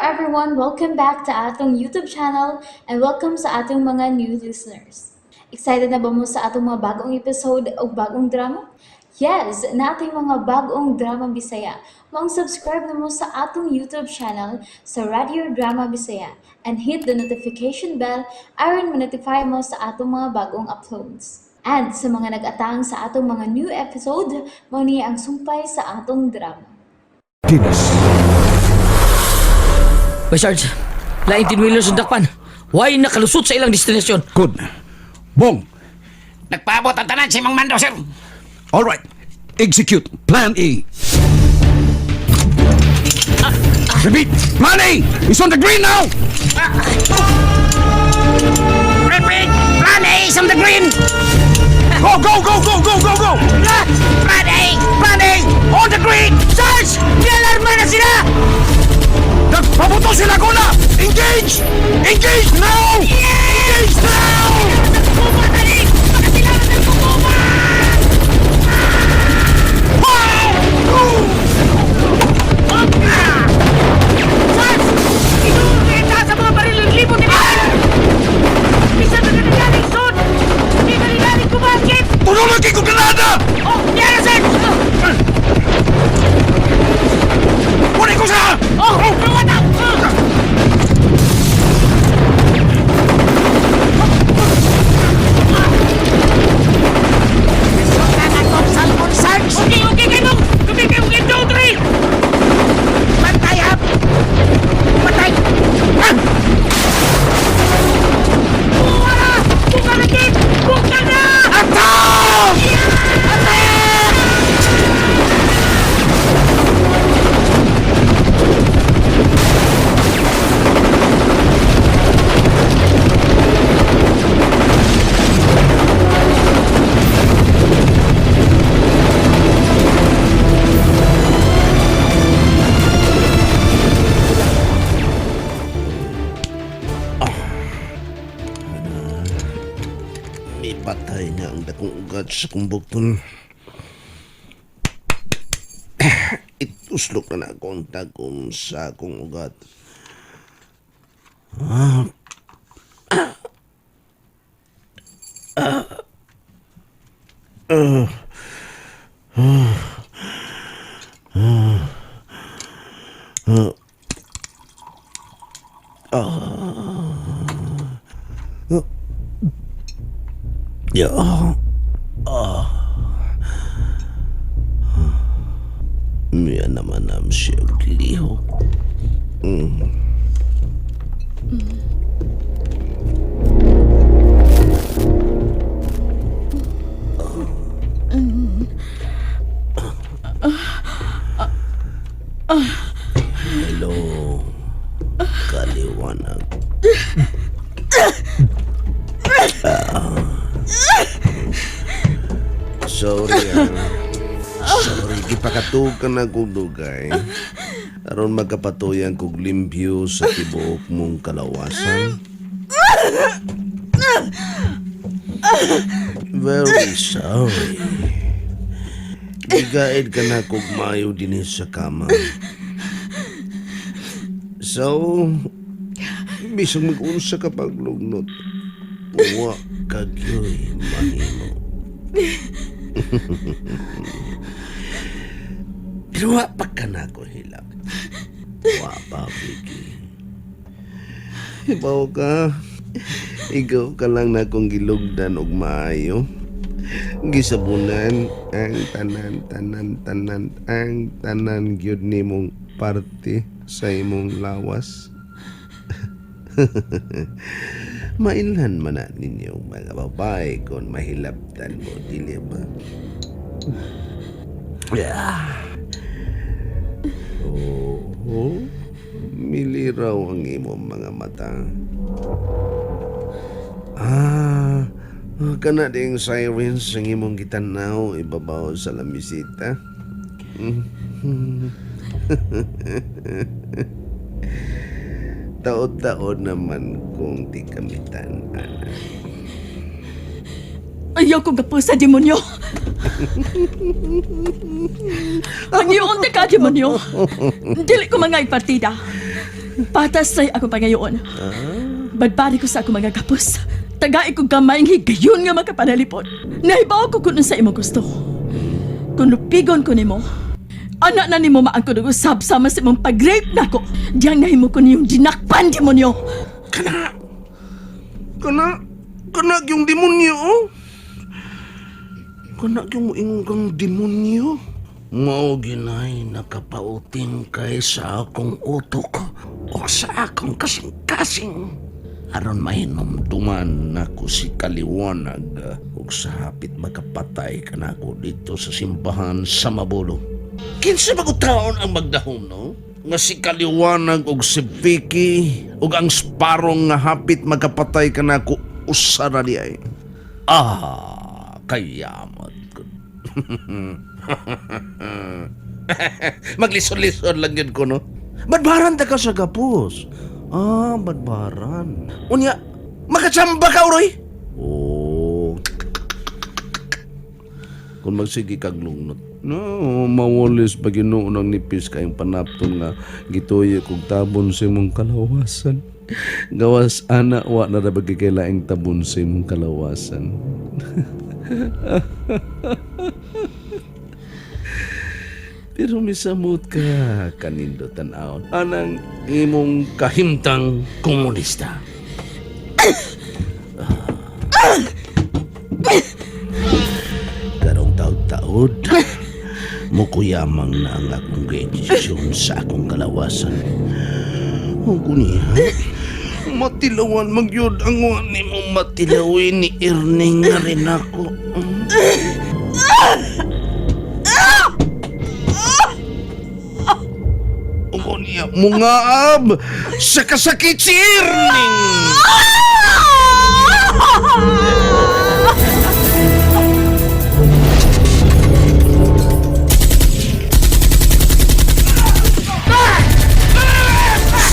everyone! Welcome back to atong YouTube channel and welcome sa atong mga new listeners. Excited na ba mo sa atong mga bagong episode o bagong drama? Yes, nating mga bagong drama Bisaya. Maong subscribe na mo sa atong YouTube channel sa Radio Drama Bisaya and hit the notification bell aron ma-notify mo sa atong mga bagong uploads. And sa mga nag-atang sa atong mga new episode, mao ni ang sumpay sa atong drama. Guinness. Bay Sarge, laing tinwheeler sa dakpan. Why nakalusot sa ilang destinasyon? Good. Bong. Nagpaabot ang tanan si Mang Mando, sir. All right. Execute Plan A. Repeat. Plan A is on the green now. Repeat! Plan A is on the green! Go, go, go, go, go, go, go. Plan A! Plan A! On the green! Sarge! Nialarma na sila! Nagpabuto si Laguna. Engage! Engage now! Engage now! Sarge! Inuwi sa mga baril ng libo nila! Bisa na nagaling son! Hindi na nagaling kumakit! Puno lagi ko granada! Oh! Yan na, sir! Kunin ko siya! Oh! Lumata! Okay, okay, kayo! Kami kayo, okay, two, three! Bantay, ha! Bantay! Ah! Buka na! Buka na, Kid! Buka na! Attack! May patay na ang dakong ugat sa kong bukton. Ituslok na na ako ang tagom sa akong ugat. Yeah. Miya naman am siya lihok. Hello. Kaliwanag. Sorry ah. Sorry, gipakatug ka na kong dugay. Aron magkapatuyan kog limpyo sa tibuok mong kalawasan. Very sorry. Gigaid ka na kog maayo dinhi sa kama. So, bisag mag-unsa ka paglugnot, wa ka gyoy mahimo. Pero wa pa ka na ako hilak. Wa pa, Vicky. Ibaw ka. Ikaw ka lang na akong gilugdan og maayo. Gisabunan ang tanan, tanan, tanan, ang tanan gyud nimong parte sa imong lawas. Mailhan man na ninyo mga babae kung mahilabtan mo, dili ba? Yeah. Oo. Miliraw ang imong mga mata. Ah, kana ding sirens ang imong gitanaw ibabaw sa lamisita. Taod-taod naman kung di kamitan, ana. Ayaw ko gapo sa demonyo. Ang iyon ka, demonyo. Dili ko mga ipartida. Patas sa'y ako pangayoon. Badbari ko sa ako mga gapos. Tagai ko gamay ang higayon nga makapanalipot. Nahibaw ko kung sa imong gusto. Kung lupigon ko nimo, anak na nimo maangkod og usab sama sa imong pag-rape nako. Diyang nahimo ko niyong dinakpan, demonyo. Kana! Kana! Kana yung demonyo, oh! Kana yung moingon kang demonyo. Mao ginay nakapautin kay sa akong utok o sa akong kasing-kasing. Aron mahinumduman nako si Kaliwanag ug sa hapit makapatay kanako dito sa simbahan sa Mabulo. Kinsa ba ko taon ang magdahom, no? Nga si Kaliwanag og si Vicky ug ang Sparrow nga hapit makapatay kanako usa ra di ay. Ah, kayamot ko. Maglisod-lisod lang yun ko, no? Badbaran ta ka sa gapos. Ah, badbaran. Unya, makachamba ka, Uroy! Oh. Kung magsige kag lungnot. No, mawalis pa Ginoo ng nipis kayong panapton nga gituyo kog tabon sa imong kalawasan. Gawas ana wa na ra ba kay laing tabon sa imong kalawasan. Pero misamot ka kanindo tan-awon. Anang imong kahimtang komunista. Karong taod-taod, mukuyamang na ang akong desisyon sa akong kalawasan. O kuniya, matilawan magyud ang wa nimo matilawin ni Erning nga rin ako. O niya, mungaab sa kasakit si Erning!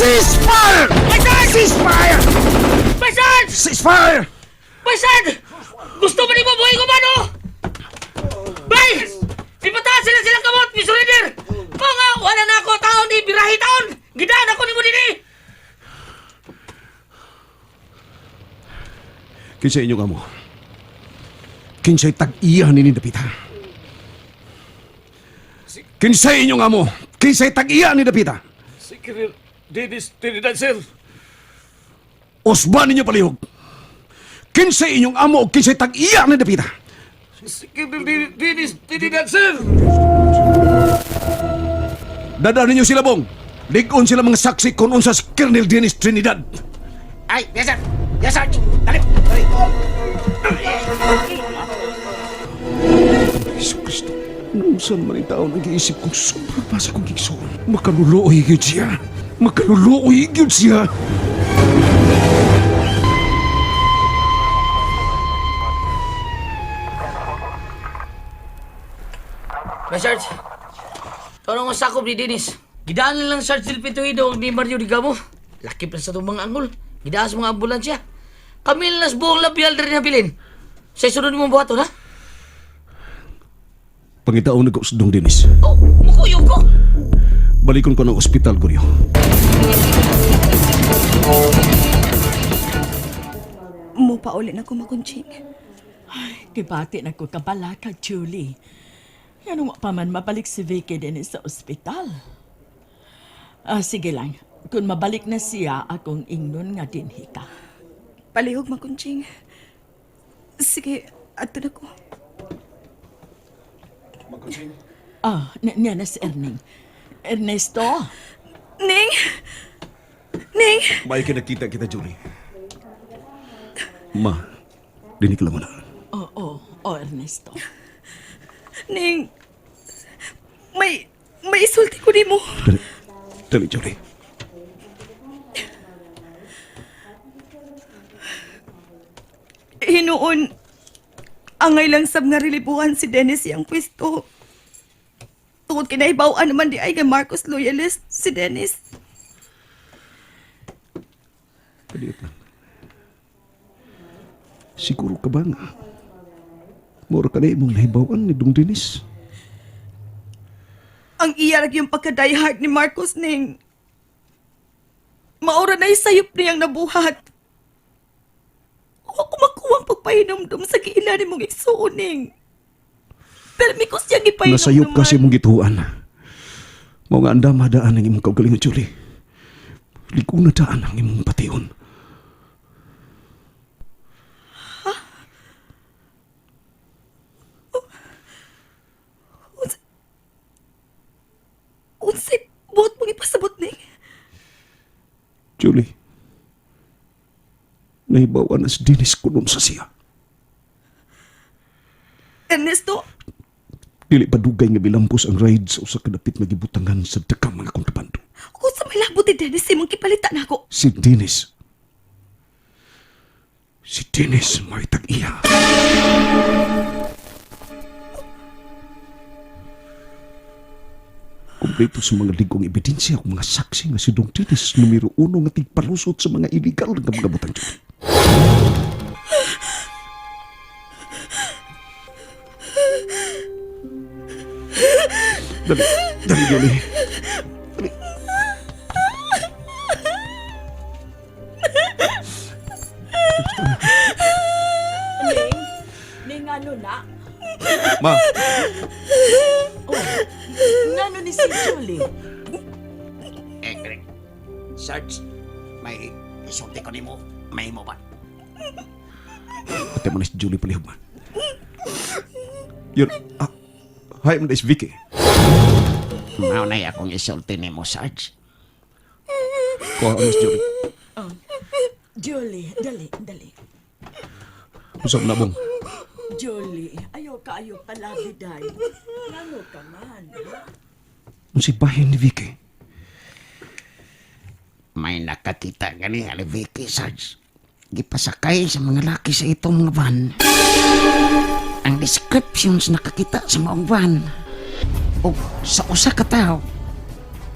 Ceasefire! Ceasefire! Baysad! Ceasefire! Baysad! Gusto ba nimo buhay ko ba, no? Bay! Ipataas sila silang kamot, mi surrender! Mga wala na ako taon ni birahi taon! Gidaan ako nimo dinhi! Kinsa inyong amo? Kinsa'y tag-iya ni Dapita? Kinsa'y inyong amo? Kinsa'y tag-iya ni Dapita? Si Kiril Dennis Trinidad, sir. Usba ninyo palihog. Kinsa'y inyong amo o kinsa'y tag-iya ni Dapita? Si Kiril Dennis Trinidad, sir. Dadaan ninyo sila bong. Ligon sila mga saksi kung unsa si Colonel Dennis Trinidad. Ay, yes sir. Yes sir. Dali. Dali. Yesu Kristo. Nung man ang taon ang giisip kong sobra pa sa kong gigsoon. Makaluluoy gyud siya. Makaluluoy gyud siya. Bay, Sarge. Tanong ang sakop ni Dennis. Gidaan na lang Sarge Del Pituido ni Mario Digamo. Laki pa sa itong mga angol. Gidaan sa mga ambulansya. Kami lang sa buong labial na rin nabilin. Sa isunod mong buhaton, ha? Pangitaon nag-usdong Dennis. Oh, mukuyog ko! Balikon ko ng ospital ko niyo. Mo pa uli na kumakunching. Gibati na ko kabalaka, Julie. Yan wa pa man mabalik si Vicky din sa ospital. Ah, sige lang. Kung mabalik na siya, akong ingnon nga dinhi ka. Palihog makunching. Sige, adto na ko. Ah, niya na si Erning. Ernesto? Ning! Ning! May kinakita kita, Julie. Ma, dinig lang mo na. Oo, oh, oh, Ernesto. Ning! May isulti ko nimo. Dali, dali, Julie. Hinuon, angay lang sab nga relibuhan si Dennis iyang pwesto. Tungod kinahibaw-an naman di ay nga Marcos loyalist si Dennis. Paliit lang. Siguro ka ba nga? Mura ka na imong nahibawan ni Dong Dennis. Ang iya ra yung pagka-diehard ni Marcos ning. Tanay sayop niyang nabuhat. Wa ko makuha ang pagpahinumdum sa giila ni mong igsuoning. Pero mi ko siyang gipahinumduman. Nasayop kasi mong gituan. Mao nga andam hadaan ang imong kaugalingon, Julie. Liguna daan ang imong patiyon. Unsay buot mong ipasabot ning? Julie, nahibawan na si Dennis kunom sa siya. Ernesto, Dili pa dugay nga bilampos ang ride sa usa ka dapit nga gibutangan sa dakang mga kontrabando. kung sa may labot ni Dennis imong gipalita nako. Si Dennis. Si Dennis may tag-iya. Kompleto sa mga ligong ebidensya ug mga saksi nga si Dong Dennis numero uno nga tigpalusot sa mga illegal nga mga butang Julie. Dali, dali, Julie. Dali. Ning, ning ano na? Ma, Ngano ni si Julie? Eh, Sarge, may isulti ko nimo. May mo ba? Pati mo na si Julie palihog man. Yun, hi, man is Vicky. Mao na akong isulti nimo, Sarge. Kuha mo si Julie. Julie, dali, dali. Usap na bong. Julie, ayaw ka, ayaw palabi, day. Ngano ka man? Ang si bahin ni Vicky. May nakakita gani ali Vicky, Sarge. Gipasakay sa mga laki sa itong mga van. Ang descriptions nakakita sa maong van. O sa usa ka tawo,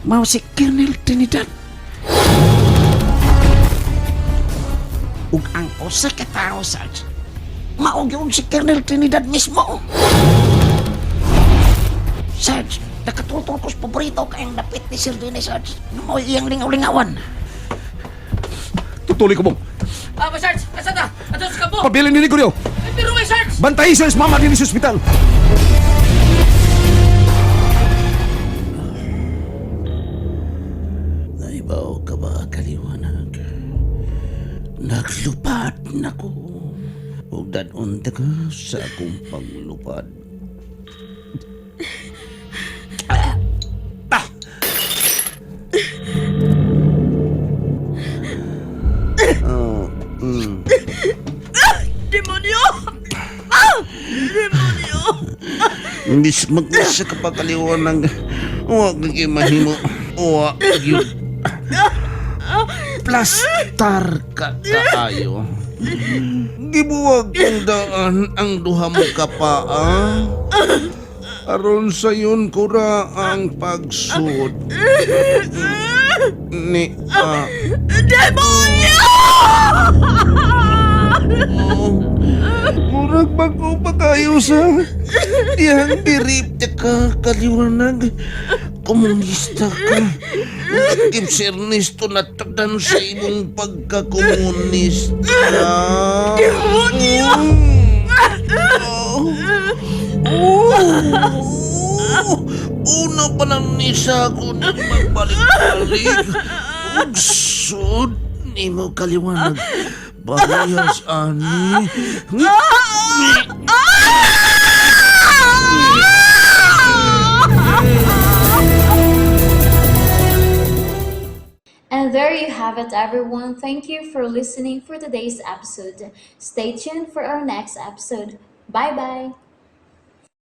mao si Colonel Trinidad. Ug ang usa ka tawo, Sarge, mao gyud si Colonel Trinidad mismo. Sarge, nakatultol ko sa paborito kayang dapit ni Sir Dennis, Sarge. Mao iyang lingaw-lingawan. Tutuli ko bong. Ah, ba, Sarge? Asa ta? Ato sa kampo? Pabilin ni Gregorio. Ay, pero may Sarge! Bantayi sa mama din sa ospital. Naibaw ka ba, kaliwanag? Naglupad na ko. Huwag dadon ta ka sa akong paglupad. Demonyo! Ah! Demonyo! Imbis magmasa ka pa kaliwanag, huwag lagi mahimo. Huwag yun. Plastar ka kaayo. Gibuwag kong daan ang duha mo ka pa, ah. Aron sayon ko ra ang pagsud. Ni, ah. Demonyo! Murag bago pa kayo sa dihang diripte ka, kaliwanag. Komunista ka. Nakip si Ernesto natagdan sa imong pagkakomunista. Demonyo! Oh. Oh. Una pa lang ni sa ako nang magbalik-balik. Ugsod ni mo kaliwanag. Parehas ani. And there you have it, everyone. Thank you for listening for today's episode. Stay tuned for our next episode. Bye bye.